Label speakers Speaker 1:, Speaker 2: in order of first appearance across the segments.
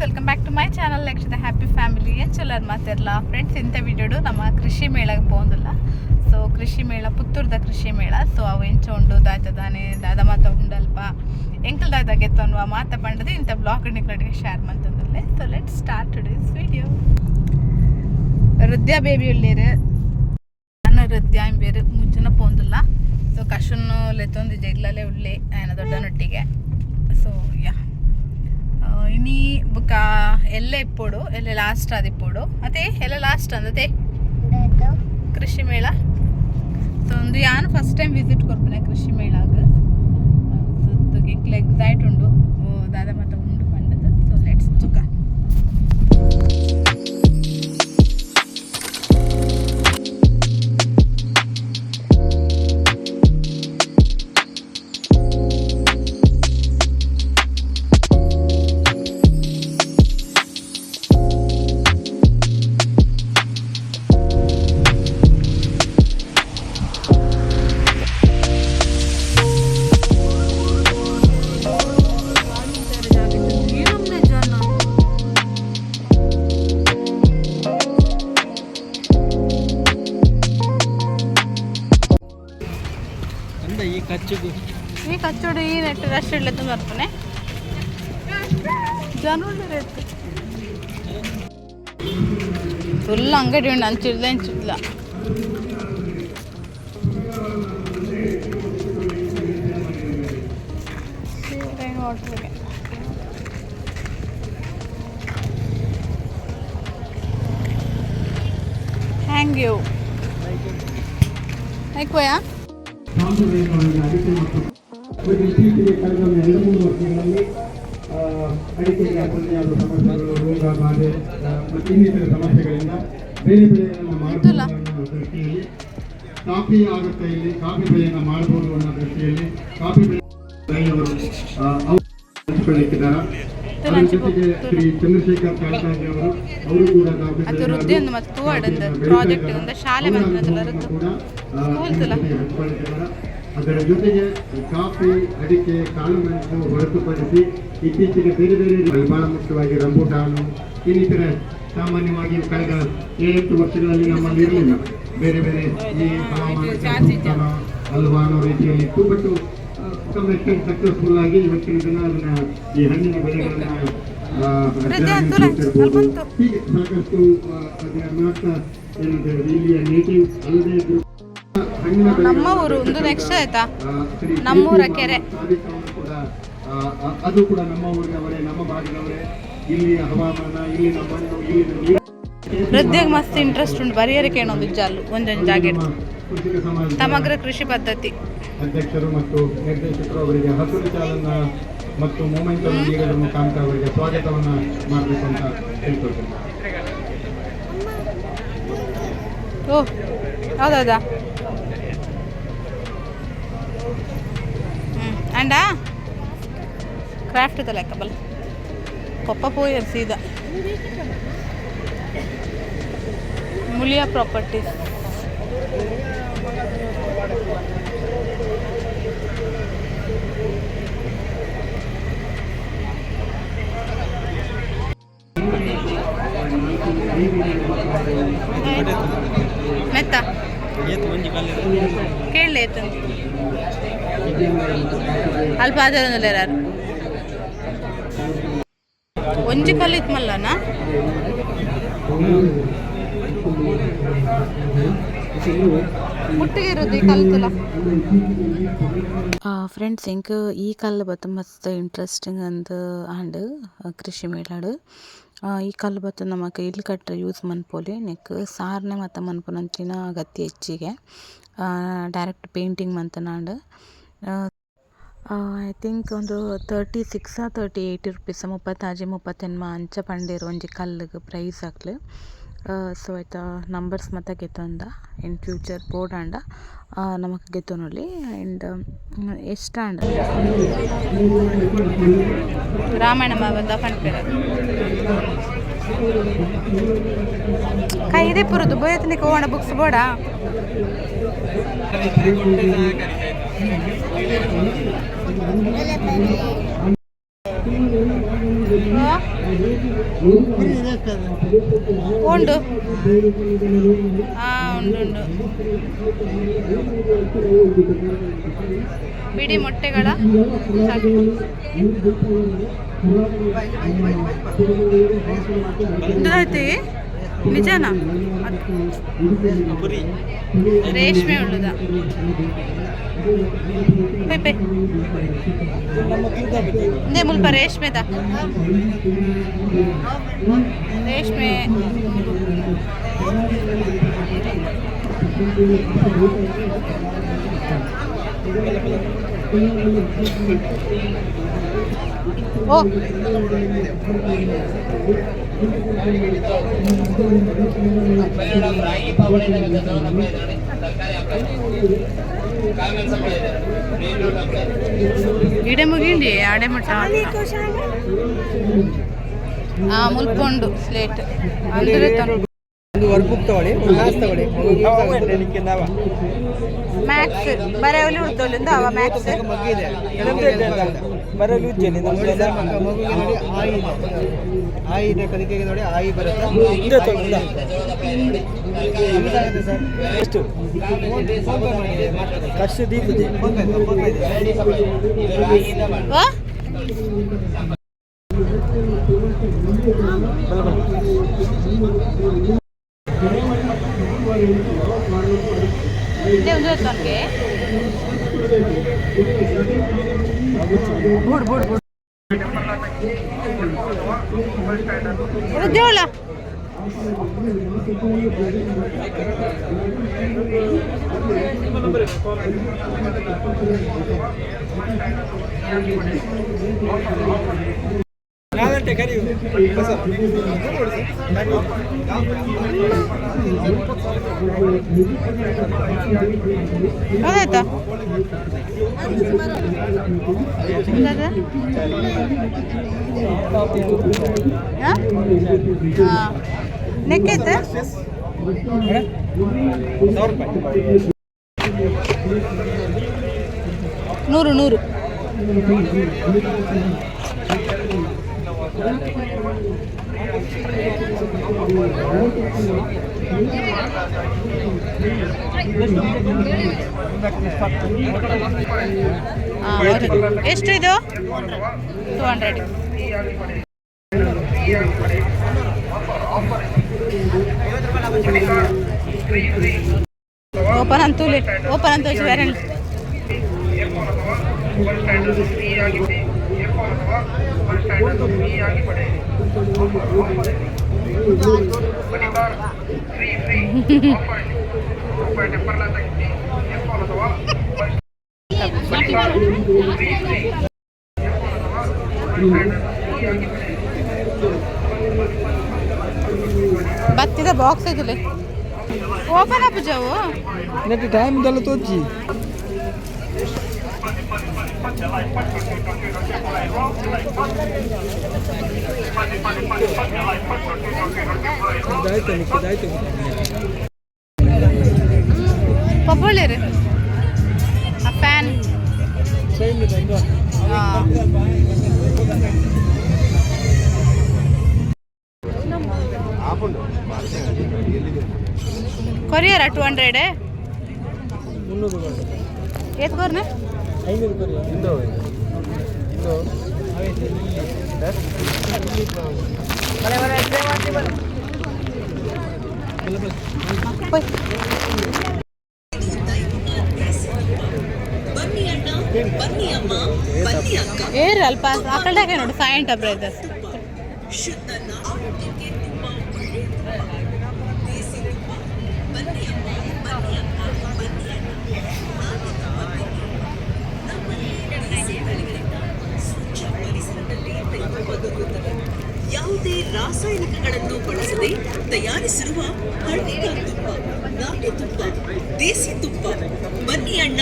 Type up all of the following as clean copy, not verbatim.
Speaker 1: Welcome back to my channel Lakshitha happy family. ಎಂಚುಲ್ಲರ್ ಮಾತಿರ್ಲ friends? ಇಂಥ ವಿಡಿಯೋಡು ನಮ್ಮ ಕೃಷಿ ಮೇಳಕ್ಕೆ ಪೋಂದಿಲ್ಲ. ಸೊ ಕೃಷಿ ಮೇಳ, ಪುತ್ತೂರ್ದ ಕೃಷಿ ಮೇಳ. ಸೊ ಅವು ಎಂಚ ಉಂಡು, ದಾಯ್ತ ದಾನೆ, ದಾದ ಮಾತ ಉಂಡಲ್ಪ, ಎಂಕಲ್ ದಾದ ಗೆತ್ತೊನ್ವ ಮಾತ ಪಂಡದು ಇಂಥ ಬ್ಲಾಗ್ ನಿಕ್ಲೊಟ್ಟಿಗೆ ಶೇರ್ ಮಂತಂದುಲ್ಲೆ. So let's start today's video. ಹೃದಯ ಬೇಬಿ ಉಳ್ಳೇರು, ನನ್ನ ಹೃದಯ ಬೇರೆ ಮುಂಚೆನ ಪೋಂದಿಲ್ಲ. ಸೊ ಕಶನ್ನು ಲೆತ್ತೊಂದು ಜಗ್ಲಲ್ಲೇ ಉಳ್ಳೆ ಆಯನ ದೊಡ್ಡನೊಟ್ಟಿಗೆ. ಸೊ ಯಾ, ಇನಿ ಬುಕ್ಕ ಎಲ್ಲ ಇಪ್ಪೋಡು, ಎಲ್ಲ ಲಾಸ್ಟ್ ಅದು ಇಪ್ಪೋಡು. ಅದೇ ಎಲ್ಲ ಲಾಸ್ಟ್ ಅಂದತೆ ಕೃಷಿ ಮೇಳ. ಸೊ ಒಂದು ಯಾನು ಫಸ್ಟ್ ಟೈಮ್ ವಿಸಿಟ್ ಕೊರ್ಪುನೆ ಕೃಷಿ ಮೇಳಾಗ. ಸೊ ಎಂಕ್ಲ ಎಕ್ಸೈಟ್ ಉಂಡು, ದಾದ ಮಾತ ಉಂಡು ಪಂಡದು. ಸೊ let's ತುಕ.
Speaker 2: ಅಂದ ಈ ಕಚ್ಚುಗು.
Speaker 1: ಈ ಕಚ್ಚೋಡು ಈ ನೆಟ್ಟು ರಶ್ ಇಡ್ಲತ್ತು ಬರ್ತಾನೆ ಜನ. ಫುಲ್ ಅಂಗಡಿ ಉಂಡು, ಅಂಚಿಡ್ಲ ಇಂಚಿಡ್ಲ. ವಾಟರ್ಗೆ. Thank you. ಆಯ್ಕೋಯಾ.
Speaker 3: ಸಾಂಪ್ರದಾಯಿಕವಾಗಿ ಅಡಿಕೆ ಮತ್ತು ಮತ್ತು ಇತ್ತೀಚೆಗೆ ಕಳೆದ ಒಂದು 2-3 ವರ್ಷಗಳಲ್ಲಿ ಅಡಿಕೆಗೆ ಅದರದ್ದೇ ಆದ ಸಮಸ್ಯೆಗಳು, ರೋಗ ಬಾಧೆ ಮತ್ತು ಇನ್ನಿತರ ಸಮಸ್ಯೆಗಳಿಂದ ಬೇರೆ ಬೆಳೆಗಳನ್ನು ಮಾಡಬಹುದು ಅನ್ನೋ ದೃಷ್ಟಿಯಲ್ಲಿ, ಕಾಫಿ ಆಗುತ್ತೆ ಇಲ್ಲಿ, ಕಾಫಿ ಬೆಳೆಯನ್ನು ಮಾಡಬಹುದು ಅನ್ನೋ ದೃಷ್ಟಿಯಲ್ಲಿ ಕಾಫಿ ಬೆಳೆ ಅವರು ಅವರು ಹಂಚಿಕೊಳ್ಳಿಕ್ಕಿದ್ದಾರೆ. ಅದರ ಜೊತೆಗೆ ಶ್ರೀ ಚಂದ್ರಶೇಖರ್ ಕಾಂತಾಜಿ ಅವರು ಅವರು ಕೂಡ ಕಾಫಿ
Speaker 1: ಅದು ವೃದ್ಧಿ ಒಂದು ಮತ್ತು ತೂವಡಂದು ಪ್ರಾಜೆಕ್ಟ್ ಒಂದು ಶಾಲೆ
Speaker 3: ಅವರ
Speaker 1: ಬಂತಲ್ಲ.
Speaker 3: ಅನುಭವವನ್ನು ಕೂಡ
Speaker 1: ಸ್ಕೂಲ್ ತುಲ.
Speaker 3: ನಿಮ್ಮ ಜೊತೆ ಹಂಚಿಕೊಳ್ಳಿಕ್ಕಿದ್ದಾರೆ. ಅದರ ಜೊತೆಗೆ ಕಾಫಿ, ಅಡಿಕೆ, ಕಾಳುಮೆಣಸು ಹೊರತುಪಡಿಸಿ ಇತ್ತೀಚೆಗೆ ಬೇರೆ ಬೇರೆ ರೀತಿ ಬಹಳ ಮುಖ್ಯವಾಗಿ ರಂಬೂಟಾನು, ಇನ್ನಿತರ ಸಾಮಾನ್ಯವಾಗಿ ಕಳೆದ 7-8 ವರ್ಷಗಳಲ್ಲಿ ನಮ್ಮಲ್ಲಿ ಇರಲಿಲ್ಲ. ಬೇರೆ ಬೇರೆ ಈ ಹವಾಮಾನಕ್ಕೆ ಸೂಕ್ತನೋ ಅಲ್ವಾ ಅನ್ನೋ ರೀತಿಯಲ್ಲಿ ಇತ್ತು. ಬಟ್ ಸಮ್ ಎಕ್ಸ್ಟೆಂಟ್ ಸಕ್ಸಸ್ಫುಲ್ ಆಗಿ ಇವತ್ತಿನ ದಿನ ಅದನ್ನ ಈ ಹಣ್ಣಿನ ಬೆಳೆಗಳನ್ನ
Speaker 1: ಹೃದಯ
Speaker 3: ಡ್ರ್ಯಾಗನ್
Speaker 1: ತುಲ,
Speaker 3: ಫ್ರೂಟ್ ಇರ್ಬೋದು.
Speaker 1: ಅಲ್ಪಂತು.
Speaker 3: ಹೀಗೆ ಸಾಕಷ್ಟು ಅದನ್ನ ಮಾಡ್ತಾ ಏನಂತ ಹೇಳಿದ್ರೆ ಇಲ್ಲಿಯ ನೇಟಿವ್ ಅಲ್ಲದೆ ಇದ್ರು ಹಣ್ಣಿನ
Speaker 1: ನಮ್ಮ ಊರು ಒಂದು ನೆಕ್ಸ್ಟ್ ಆಯ್ತಾ?
Speaker 3: ಶ್ರೀ
Speaker 1: ನಮ್ಮೂರ
Speaker 3: ಕೆ.ಪಿ.
Speaker 1: ಕೆರೆ.
Speaker 3: ಸಾದಿಕ್ ಅವರು ಕೂಡ ಅದು ಕೂಡ ನಮ್ಮ ಊರಿನವರೇ, ನಮ್ಮ ಭಾಗದವರೇ. ಇಲ್ಲಿಯ ಹವಾಮಾನ, ಇಲ್ಲಿನ ಮಣ್ಣು, ಇಲ್ಲಿನ ನೀರು.
Speaker 1: ಹೃದಯಕ್ಕೆ ಮಸ್ತ್ ಇಂಟ್ರೆಸ್ಟ್ ಉಂಟು ಬರಿಯರಿಕೆ ಒಂದು ಜಾಲು ಒಂದೊಂದು ಜಾಗ.
Speaker 3: ನಮ್ಮ ಕೃಷಿಕ ಸಮಾಜದ
Speaker 1: ಸಮಗ್ರ ಕೃಷಿ ಪದ್ಧತಿ.
Speaker 3: ಅಧ್ಯಕ್ಷರು ಮತ್ತು ನಿರ್ದೇಶಕರು ಅವರಿಗೆ ಹಸಿರು ಚಾಲನ ಮತ್ತು ಮೂಮೆಂಟ್ ಅನ್ನು ನೀಡುವ ಮುಖಾಂತರ ಅವರಿಗೆ ಸ್ವಾಗತವನ್ನ ಮಾಡಬೇಕು ಅಂತ ಹೇಳ್ಕೊಳ್ತೇನೆ.
Speaker 1: ಓ, ಹೌದೌದಾ? ಹ್ಞೂ, ಅಂಡ ಕ್ರಾಫ್ಟ್ ಲೆಕ್ಕ ಬಲ್ಲ ಪಪ್ಪ ಪೋಯರ್ ಸೀದಾ ಮುಲಿಯಾ ಪ್ರಾಪರ್ಟೀಸ್. ಮೆತ್ತ.
Speaker 2: ಏತು ಒಂಜಿ ಕಲ್ಲು?
Speaker 1: ಕೇಳಲಿ ಆಯ್ತು. ಅಲ್ಪ ಆದರೊಂದಿಲ್ಲ ಯಾರು ಒಂಜಿ ಕಲ್ಲು ಇತ್ತು ಮಲ್ಲನ. ಮುಟ್ಟಿಗೆ ಇರೋದು ಈ ಕಲ್ತುಲ.
Speaker 4: ಫ್ರೆಂಡ್ಸ್, ಎಂಕ್ ಈ ಕಲ್ಲು ಬತ್ತ ಮಸ್ತ್ ಇಂಟ್ರೆಸ್ಟಿಂಗ್ ಅಂದ್ ಆಂಡ್. ಕೃಷಿ ಮೇಳಡ್ ಈ ಕಲ್ಲು ಬತ್ತ ನಮಕ್ ಇಲ್ಲ್ ಕಟ್ಟರೆ ಯೂಸ್ ಮನ್ಪೊಲಿ. ನೆಕ್ಕ್ ಸಾರ್ನೆ ಮಾತ ಮನ್ಪುನಂಚಿನ ಅಗತ್ಯ ಹೆಚ್ಚಿಗೆ. ಡೈರೆಕ್ಟ್ ಪೇಂಟಿಂಗ್ ಮಂತುನಾಂಡ್. I think ಉಂದು 36, 38 ರುಪೀಸ್, 36, 38 ಅಂಚ ಪಂಡೆರ್ ಒಂಜಿ ಕಲ್ಲುಗ್ ಪ್ರೈಸ್ ಅಕ್ಲ್. ಸೊ ಐತ ನಂಬರ್ಸ್ ಮಾತ ಗೆತೊಂದ. ಇನ್ ಫ್ಯೂಚರ್ ಬೋಡಾಂಡ ನಮಕ್ ಗೆತೊನೊಲಿ. ಆ್ಯಂಡ್ ಎಷ್ಟಾಂಡ್.
Speaker 1: ರಾಮಾಯಣ ಮಾವದ ಪನ್ಪೆರ್. ಕೈ ಪುರುದು ಬೋಯತ್ನಿಕ ಓಣ ಬುಕ್ಸ್ ಬೋಡ. ಉಂಡು. ಹಾಂ, ಉಂಡು ಉಂಡು. ಬಿಡಿ ಮೊಟ್ಟೆಗಳ ಸಾಕು. ಇಂದಾಯ್ತಿ ನಿಜನಾ?
Speaker 2: ಪುರಿ.
Speaker 1: ರೇಷ್ಮೆ ಉಳ್ಳುದ ಪೈ ಪೈ.
Speaker 2: ನಮ್ಮ ತೂಕ.
Speaker 1: ಇಂದೇ ಮುಲ್ಪ ರೇಷ್ಮೆದ, ರೇಷ್ಮೆ. ಓ. ಇಡೆ ಮುಗಿಂಡಿ ಆಡೆ ಮುಟ್ಟ. ಆ ಮುಲ್ಪ ಉಂಡು ಸ್ಲೇಟ್ ಅಂದ್ರೆ.
Speaker 2: ಒಂದು ವರ್ಕ್ ಬುಕ್ ತಗೊಳ್ಳಿ, ಒಂದು ಕ್ಲಾಸ್ ತಗೊಳ್ಳಿ.
Speaker 1: ಮ್ಯಾಕ್ಸ್ ಬರೆಯವಲ್ಲಿ ಉಡ್ತೊಲಿಂದ ಅವ ಮ್ಯಾಕ್ಸ್.
Speaker 2: ಮಗ್ಗಿದೆ ಬರಲು.
Speaker 5: ನೋಡಿ ಸರ್, ಮಗುವಿಗೆ ನೋಡಿ ಆಯಿ ಇದೆ, ಆಯಿ ಇದೆ. ಕಲಿಕೆಗೆ ನೋಡಿ ಆಯಿ ಬರುತ್ತೆ. ಆಗುತ್ತೆ ಸರ್.
Speaker 2: ಎಷ್ಟು?
Speaker 5: ಫೋನ್ ಪೇ ಮಾಡಿ ಮಾಡ್ತಾರೆ.
Speaker 2: ಕಷ್ಟ ದೀಪದೆ.
Speaker 5: ಫೋನ್ ಪೇ, ಫೋನ್ ಪೇ ಇದೆ.
Speaker 1: ವಾ.
Speaker 2: ಬಲ ಬಲ.
Speaker 1: ಇದೇ ಒಂದು ತನಗೆ ಬುಡ್ ಬುಡ್ ಬುಡ್ ದೇವಳ.
Speaker 2: ನಾಲ್ಂಟೆ ಕರಿಯು.
Speaker 1: ಅದಾಯ್ತಾ? ಎಂತದು? ಹಾ? ಹಾ. ನೆಕ್ ಐತೆ.
Speaker 2: 1,000 ರೂಪಾಯಿ.
Speaker 1: 100 100. ಹಾ, ಹೌದು. ಎಷ್ಟು ಇದು? 200. ಓಪನ್ ಅಂತೂಲಿ, ಓಪನ್ ಅಂತ ಬೇರೆ. ಬತ್ತಿದ ಬಾಕ್ಸ್ ಇದಿಲ್ಲ. ಓಪನ್ ಅಪ್ ಜಾವು.
Speaker 2: ನೆಟ್ ಟೈಮ್ ದಲ್ಲ ತೋಚಿ. ಇದಾಯ್ತು ಮಿಕ್ಕಿದಾಯ್ತು.
Speaker 1: ಪಬ್ಬಳ್ಳಿರಿ ಆ ಫ್ಯಾನ್.
Speaker 2: ಸೈನ್ ಇದೆ.
Speaker 1: ಹಾಂ. ಕೊರಿಯರ 200.
Speaker 2: 300.
Speaker 1: ಏತ್ ಕೊರ್ನೆ?
Speaker 2: 500 ಕೊರಿಯರ್. ಇಂದು ಇಂದು.
Speaker 1: ಪೊಯ್.
Speaker 6: ಬನ್ನಿ ಅಣ್ಣ, ಬನ್ನಿ ಅಮ್ಮ, ಬನ್ನಿ ಅಕ್ಕ.
Speaker 1: ಏರ್ ಅಲ್ಪ ಆಕಳ್ದಾಗೆ ನೋಡು ಸಾಯಂಟ ಬ್ರದರ್ಸ್.
Speaker 6: ಶುದ್ಧ ಆರೋಗ್ಯಕ್ಕೆ ತುಂಬಾ ಒಳ್ಳೆಯ ತುಪ್ಪ, ದೇಸಿ ತುಪ್ಪ. ಬನ್ನಿ ಅಮ್ಮ, ಬನ್ನಿ ಅಕ್ಕ, ಬನ್ನಿ ಅಣ್ಣ, ನಾಟಿ ತುಪ್ಪ ತಿನ್ನಿ. ನಮ್ಮಲ್ಲಿ ದೇಸಿ ತಳಿಗಳಿಂದ ಸ್ವಚ್ಛ ಪರಿಸರದಲ್ಲಿ ತುಪ್ಪ ದೊರೆಯುತ್ತದೆ. ಯಾವುದೇ ರಾಸಾಯನಿಕಗಳನ್ನು ಬಳಸದೆ ತಯಾರಿಸಿರುವ ಹಳ್ಳಿಗಳ ತುಪ್ಪ, ನಾಟಿ ತುಪ್ಪ, ದೇಸಿ ತುಪ್ಪ. ಬನ್ನಿ ಅಣ್ಣ,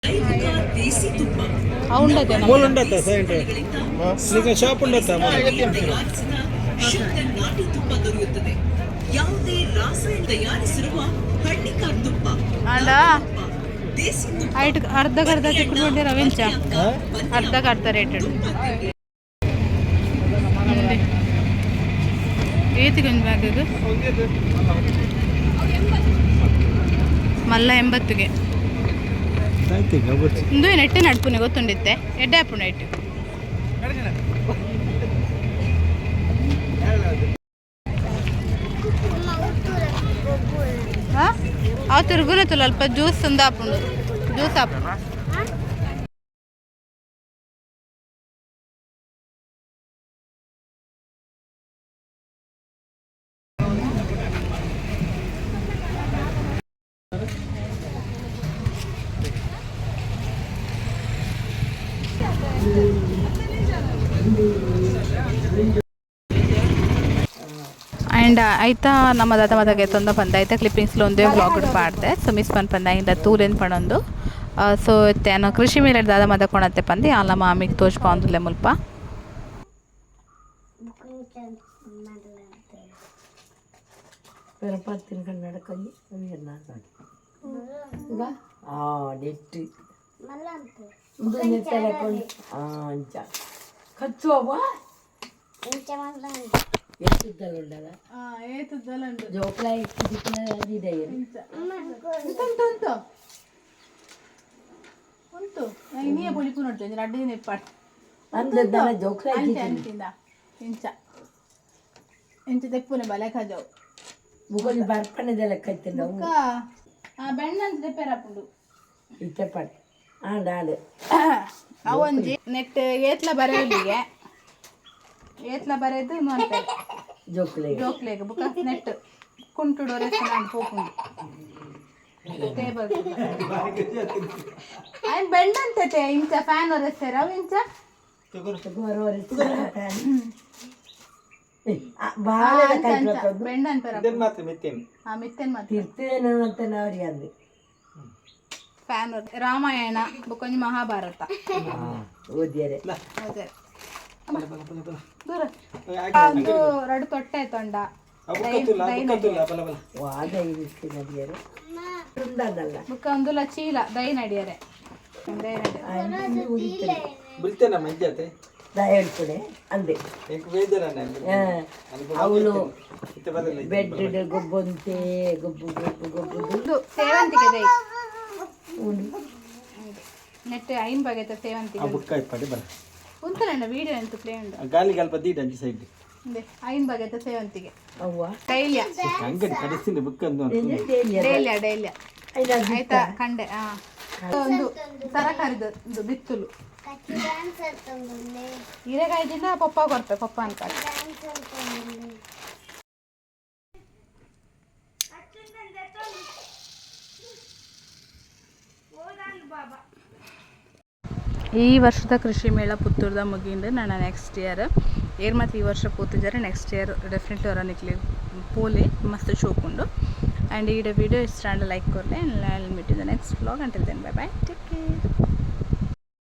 Speaker 6: ಜೈವಿಕ ದೇಸಿ ತುಪ್ಪ.
Speaker 1: ಉಂಡದೆ.
Speaker 2: ಮೂಲ ಉಂಡತ್ತ ಸೈಂಟ್ ಈಗ ಶಾಪ್ ಉಂಡತ್ತ.
Speaker 6: ತಯಾರಿಸಿದ ಶುದ್ಧ ನಾಟಿ ತುಪ್ಪ ದೊರೆಯುತ್ತದೆ. ಯಾವುದೇ ರಾಸಾಯನಿಕ ತಯಾರಿಸಿರುವ ಹಳ್ಳಿಕಾರ್ ತುಪ್ಪ,
Speaker 1: ಅಂಡ
Speaker 6: ನಾಟಿ ತುಪ್ಪ, ದೇಸಿ ತುಪ್ಪ.
Speaker 1: ಐಟ್ ಅರ್ಧಕ್ಕೆ ಅರ್ಧ ತಿಕ್ಕೊಂಡು ರವಿಂಚ ಅರ್ಧಕ್ಕೆ ಅರ್ಧ ರೇಟ್.
Speaker 6: ತುಪ್ಪ ತಿನ್ನಿ.
Speaker 1: ಏತಿಗೆ ಒಂದು ಬ್ಯಾಗಿಗೆ? ಮಲ್ಲ 80ಗೆ. ಇಂದು ನೆಟ್ಟೆ ನಡ್ಪುನೆ ಗೊತ್ತುಂಡಿತ್ತೆ, ಎಡ್ಡೆ ಆಪುಂಡು ಐಟ್. ಅವು ತಿರುಗುನೆ ತುಲ್ಲ ಅಲ್ಪ ಜ್ಯೂಸ್ ಉಂದು ಆಪುಂಡು, ಜ್ಯೂಸ್ ಆಪುಂಡು. ಆ್ಯಂಡ್ ಐತ ನಮ್ಮ ದಾದ ಮದಗೆ ತೊಂದ ಪಂದ ಐತ ಕ್ಲಿಪ್ಪಿಂಗ್ಸ್ಲ ಒಂದೇ ವ್ಲಾಗ್ ಪಾಡ್ದೆ. ಸೊ ಮಿಸ್ ಪನ್ಪಂದ ಇಂದ ತೂಲೆನ್ ಪಣೊಂದು. ಸೊ ಇತ್ತೆ ಯಾನ್ ಕೃಷಿ ಮೇಳಡ್ ದಾದ ಮದ ಕೊಣತ್ತೆ ಪಂದು ಆಲ ಮಾಮಿಗ್ ತೋಜ್ಪಾವೊಂದುಲ್ಲೆ ಮುಲ್ಪ.
Speaker 7: പിറപ്പത്തിന് കണ്ണടക്കൊല്ലി ಆ ನೆಟ್ಟು ಇದು ನೆಟ್ಟಲೆ ಆ ಅಂಚ ಖರ್ಚು ಅವ ಎತ್ತುದ್ದಲ್ಲ.
Speaker 1: ಏತುದ್ದಲ.
Speaker 7: ಜೋಕ್ಲ ಇದೆ.
Speaker 1: ಉಂಟು ಉಂಟು ಉಂಟು, ಇನಿಯ ಪೊಲಿಪು ನೋಡ್ತೇನೆ, ರಡ್ಡು ದಿನ ಇಪ್ಪಾಡು.
Speaker 7: ಅಂದದ್ದಲ್ಲ ಜೋಕ್ಲ.
Speaker 1: ಅಂಚೆ ಅಂಚಿಂದ ಇಂಚ ಇಂಚ ತೆಪ್ಪುನೆ ಬಲೆ ಖಜಾವು.
Speaker 7: ಮುಗೊಂದು ಬರ್ಪಣೆದೆಲ್ಲ ಕೈತೆ ನಾವು.
Speaker 1: ಬೊಕ್ಕ ಆ ಬೆಣ್ಣ ಅಂತ ತೆಪ್ಪೆರಾಪುಂಡು.
Speaker 7: ಇತ್ತಪಾട് ಆಂಡ ಆಂಡ್.
Speaker 1: ಅವೊಂಜಿ ನೆಟ್ ಏತ್ಲ ಬರೆಯಲಿಗೆ, ಏತ್ಲ ಬರೆದು ಮಲ್ಪೆರೆ.
Speaker 7: ಜೋಕ್ಲೆ.
Speaker 1: ಜೋಕ್ಲೆಗ್ ಬೊಕ್ಕ ನೆಟ್ ಕುಂಟುಡು ರೆಸ್ಟೋರೆಂಟ್ ಪೋಪುಂಡು ಟೇಬಲ್. ಐನ್ ಬೆಣ್ಣ ಅಂತತೆ ಇಂಚ ಫ್ಯಾನ್ ಒರೆಸ್ತಾರೆ ಅವು ಇಂಚ.
Speaker 7: ಬಾಳ.
Speaker 1: ಅಂಚ ಅಂಚ ಬೆಣ್ಣ ಅನ್ಪೆರ.
Speaker 2: ಮಾತ್ರ ಮೆತ್ತೇನು.
Speaker 1: ಹಾ, ಮಿತ್ತೇನ್ ಮಾತ್ರ.
Speaker 7: ತಿರ್ತೇನು ಅಂತ ನಾವ್ರಿ ಅಂದೆ.
Speaker 1: ಫ್ಯಾನ್ ರಾಮಾಯಣ ಬೊಕ್ಕೊಂಜಿ ಮಹಾಭಾರತ.
Speaker 7: ಓದ್ಯಾರೆ.
Speaker 1: ಅದೇ ದೂರ ಒಂದು ಎರಡು ತೊಟ್ಟೆ ತೊಂಡ.
Speaker 7: ವಾದ ಇರುತ್ತೆ ನದಿಯರು ಉಂಡದಲ್ಲ.
Speaker 1: ಬೊಕ್ಕ ಒಂದುಲ ಚೀಲ ದೈ ನಡಿಯರೆ, ದೈ ನಡಿಯರೆ.
Speaker 2: ಬುಲ್ತೇನ ಮಂಜಾತೆ.
Speaker 7: ಹೇಳ್ಕೊಡೆ ಅಂದೆ.
Speaker 2: ಎಂಕ್ ಬೇಜಾರಣ್ಣ.
Speaker 7: ಅವನು
Speaker 2: ಇತ್ತೆ ಬರಲ್ಲ.
Speaker 7: ಬೆಡ್ ಗೊಬ್ಬಂತೆ, ಗೊಬ್ಬು ಗೊಬ್ಬು ಗೊಬ್ಬು.
Speaker 1: ಇದು ಸೇವಂತಿಗೆ ದೈ.
Speaker 7: ಉಂಡು.
Speaker 1: ನೆಟ್ ಐನ್ ಬಗೆತ ಸೇವಂತಿಗೆ.
Speaker 2: ಬುಕ್ ಆಯ್ತು ಬರ.
Speaker 1: ಉಂತಲಣ್ಣ, ವಿಡಿಯೋ ಎಂತ ಪ್ಲೇ ಉಂಡು.
Speaker 2: ಗಾಲಿ ಅಲ್ಪ ದೀಡ ಅಂಚೆ ಸೈಡ್.
Speaker 1: ಇಂದೆ ಐನ್ ಬಗೆತ ಸೇವಂತಿಗೆ.
Speaker 7: ಅವ್ವ.
Speaker 1: ಡೈಲಿಯ.
Speaker 2: ಅಂಗಡಿ ಕಡಿಸಿನ ಬುಕ್ ಅಂದು.
Speaker 1: ಡೈಲಿಯ, ಡೈಲಿಯ ಆಯ್ತಾ ಕಂಡೆ. ಆ ಒಂದು ತರಕಾರಿದ ಒಂದು ಬಿತ್ತುಲು ಹೀರೆಕಾಯಿದಿಂದ ಪಪ್ಪ ಕೊಡ್ತೆ, ಪಪ್ಪ ಅಂತ. ಈ ವರ್ಷದ ಕೃಷಿ ಮೇಳ ಪುತ್ತೂರ್ದ ಮುಗಿಂದು. ನಾನು ನೆಕ್ಸ್ಟ್ ಇಯರ್ ಏರ್ ಮತ್ತು ಈ ವರ್ಷ ಪೂತಿದ್ದಾರೆ, ನೆಕ್ಸ್ಟ್ ಇಯರ್ ಡೆಫಿನೆಟ್ಲಿ ಅವರ ನಿಕ್ಲಿ ಪೋಲೆ, ಮಸ್ತ್ ಶೋಕುಂಡು. ಆ್ಯಂಡ್ ಈ ವಿಡಿಯೋ ಇಷ್ಟ ಆಂಡ like ಕೊರ್ಲೆ, and I meet in the next vlog. Until then, bye bye, take care.